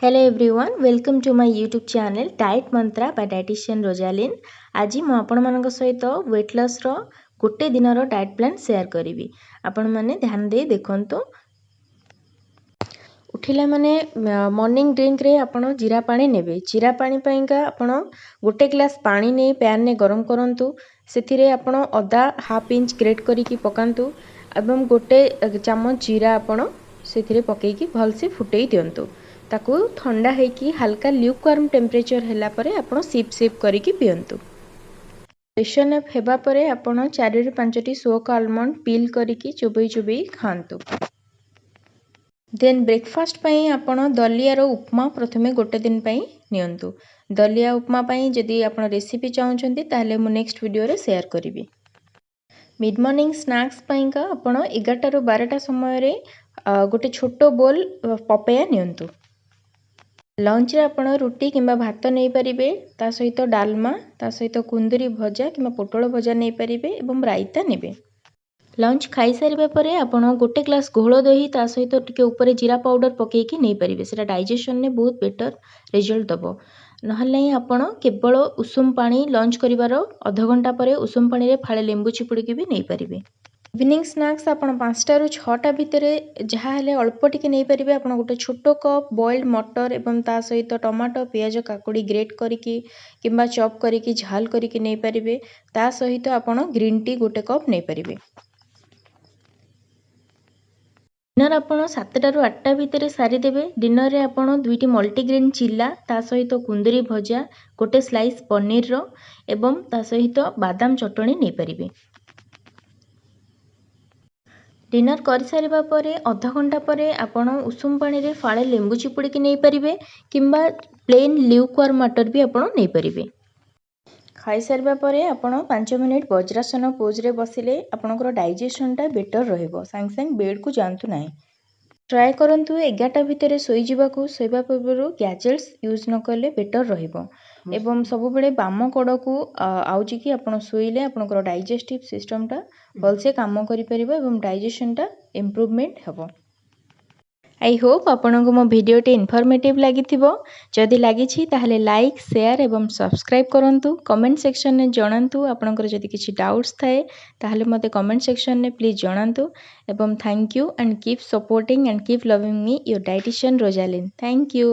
Hello everyone, welcome to my YouTube channel Diet Mantra by Dietitian Rojalin. ଆଜି ମୁଁ ଆପଣମାନଙ୍କ ସହିତ ୱେଟ୍ ଲସ୍ର ଗୋଟେ ଦିନର ଡାଏଟ୍ ପ୍ଲାନ୍ ସେୟାର କରିବି। ଆପଣମାନେ ଧ୍ୟାନ ଦେଇ ଦେଖନ୍ତୁ। ଉଠିଲା ମାନେ ମର୍ଣ୍ଣିଂ ଡ୍ରିଙ୍କରେ ଆପଣ ଜିରା ପାଣି ନେବେ। ଜିରା ପାଣି ପାଇଁକା ଆପଣ ଗୋଟେ ଗ୍ଲାସ୍ ପାଣି ନେଇ ପ୍ୟାନ୍ରେ ଗରମ କରନ୍ତୁ। ସେଥିରେ ଆପଣ ଅଦା ହାଫ୍ ଇଞ୍ଚ ଗ୍ରେଟ୍ କରିକି ପକାନ୍ତୁ ଏବଂ ଗୋଟେ ଚାମଚ ଜିରା ଆପଣ ସେଥିରେ ପକାଇକି ଭଲସେ ଫୁଟେଇ ଦିଅନ୍ତୁ। ତାକୁ ଥଣ୍ଡା ହେଇକି ହାଲକା ଲ୍ୟୁକ୍ ୱାର୍ମ ଟେମ୍ପରେଚର୍ ହେଲା ପରେ ଆପଣ ସିପ୍ ସିପ୍ କରିକି ପିଅନ୍ତୁ। ଫ୍ରେଶନ୍ ଅପ୍ ହେବା ପରେ ଆପଣ 4ରୁ 5ଟି ସୋକ୍ ଆଲମଣ୍ଡ ପିଲ୍ କରିକି ଚୋବେଇ ଚୋବେଇ ଖାଆନ୍ତୁ। ଦେନ୍ ବ୍ରେକଫାଷ୍ଟ ପାଇଁ ଆପଣ ଦଲିଆର ଉପମା ପ୍ରଥମେ ଗୋଟେ ଦିନ ପାଇଁ ନିଅନ୍ତୁ। ଦଲିଆ ଉପମା ପାଇଁ ଯଦି ଆପଣ ରେସିପି ଚାହୁଁଛନ୍ତି, ତାହେଲେ ମୁଁ ନେକ୍ସଟ ଭିଡ଼ିଓରେ ସେୟାର କରିବି। ମିଡ୍ ମର୍ଣ୍ଣିଂ ସ୍ନାକ୍ସ ପାଇଁକା ଆପଣ 11ଟାରୁ 12ଟା ସମୟରେ ଗୋଟେ ଛୋଟ ବୋଲ୍ ପପେୟା ନିଅନ୍ତୁ। ଲଞ୍ଚରେ ଆପଣ ରୁଟି କିମ୍ବା ଭାତ ନେଇପାରିବେ, ତା ସହିତ ଡାଲମା, ତା ସହିତ କୁନ୍ଦୁରି ଭଜା କିମ୍ବା ପୋଟଳ ଭଜା ନେଇପାରିବେ ଏବଂ ରାଇତା ନେବେ। ଲଞ୍ଚ ଖାଇସାରିବା ପରେ ଆପଣ ଗୋଟେ ଗ୍ଲାସ୍ ଘୋଳ ଦହି, ତା ସହିତ ଟିକେ ଉପରେ ଜିରା ପାଉଡ଼ର ପକାଇକି ନେଇପାରିବେ। ସେଇଟା ଡାଇଜେସନରେ ବହୁତ ବେଟର୍ ରେଜଲ୍ଟ ଦେବ। ନହେଲେ ନାହିଁ, ଆପଣ କେବଳ ଉଷୁମ ପାଣି, ଲଞ୍ଚ କରିବାର ଅଧଘଣ୍ଟା ପରେ ଉଷୁମ ପାଣିରେ ଫାଳେ ଲେମ୍ବୁ ଚିପୁଡ଼ିକି ବି ନେଇପାରିବେ। ଇଭିନିଂ ସ୍ନାକ୍ସ ଆପଣ 5ଟାରୁ 6ଟା ଭିତରେ ଯାହା ହେଲେ ଅଳ୍ପ ଟିକେ ନେଇପାରିବେ। ଆପଣ ଗୋଟେ ଛୋଟ କପ୍ ବଏଲ୍ଡ ମଟର ଏବଂ ତା ସହିତ ଟମାଟୋ, ପିଆଜ, କାକୁଡ଼ି ଗ୍ରେଟ୍ କରିକି କିମ୍ବା ଚପ୍ କରିକି ଝାଲ କରିକି ନେଇପାରିବେ। ତା ସହିତ ଆପଣ ଗ୍ରୀନ୍ ଟି ଗୋଟେ କପ୍ ନେଇପାରିବେ। ଡିନର୍ ଆପଣ 7ଟାରୁ 8ଟା ଭିତରେ ସାରିଦେବେ। ଡିନରରେ ଆପଣ ଦୁଇଟି ମଲ୍ଟିଗ୍ରେନ୍ ଚିଲା, ତା ସହିତ କୁନ୍ଦୁରି ଭଜା, ଗୋଟେ ସ୍ଲାଇସ୍ ପନିରର ଏବଂ ତା ସହିତ ବାଦାମ ଚଟଣି ନେଇପାରିବେ। ଡିନର୍ କରିସାରିବା ପରେ ଅଧଘଣ୍ଟା ପରେ ଆପଣ ଉଷୁମ ପାଣିରେ ଫାଳେ ଲେମ୍ବୁ ଚିପୁଡ଼ିକି ନେଇପାରିବେ କିମ୍ବା ପ୍ଲେନ୍ ଲ୍ୟୁକ୍ ୱାର୍ମ ୱାଟର୍ ବି ଆପଣ ନେଇପାରିବେ। ଖାଇସାରିବା ପରେ ଆପଣ 5 ମିନିଟ୍ ବଜ୍ରାସନ ପୋଜ୍ରେ ବସିଲେ ଆପଣଙ୍କର ଡାଇଜେସନଟା ବେଟର୍ ରହିବ। ସାଙ୍ଗେ ସାଙ୍ଗେ ବେଡ଼୍କୁ ଯାଆନ୍ତୁ ନାହିଁ। ଟ୍ରାଏ କରନ୍ତୁ 11ଟା ଭିତରେ ଶୋଇଯିବାକୁ। ଶୋଇବା ପୂର୍ବରୁ ଗ୍ୟାଜେଟ୍ସ ୟୁଜ୍ ନ କଲେ ବେଟର୍ ରହିବ ଏବଂ ସବୁବେଳେ ବାମ କଡ଼କୁ ଆଉଜିକି ଆପଣ ଶୋଇଲେ ଆପଣଙ୍କର ଡାଇଜେଷ୍ଟିଭ୍ ସିଷ୍ଟମଟା ଭଲସେ କାମ କରିପାରିବ ଏବଂ ଡାଇଜେସନଟା ଇମ୍ପ୍ରୁଭମେଣ୍ଟ ହେବ। I Hope ଆପଣଙ୍କୁ ମୋ ଭିଡ଼ିଓଟି ଇନଫର୍ମେଟିଭ୍ ଲାଗିଥିବ। ଯଦି ଲାଗିଛି, ତାହେଲେ ଲାଇକ୍, ସେୟାର ଏବଂ ସବସ୍କ୍ରାଇବ୍ କରନ୍ତୁ। କମେଣ୍ଟ ସେକ୍ସନରେ ଜଣାନ୍ତୁ। ଆପଣଙ୍କର ଯଦି କିଛି ଡାଉଟ୍ସ ଥାଏ, ତାହେଲେ ମୋତେ କମେଣ୍ଟ ସେକ୍ସନରେ ପ୍ଲିଜ୍ ଜଣାନ୍ତୁ ଏବଂ thank you and keep supporting and keep loving me, your dietitian Rojalin. Thank you.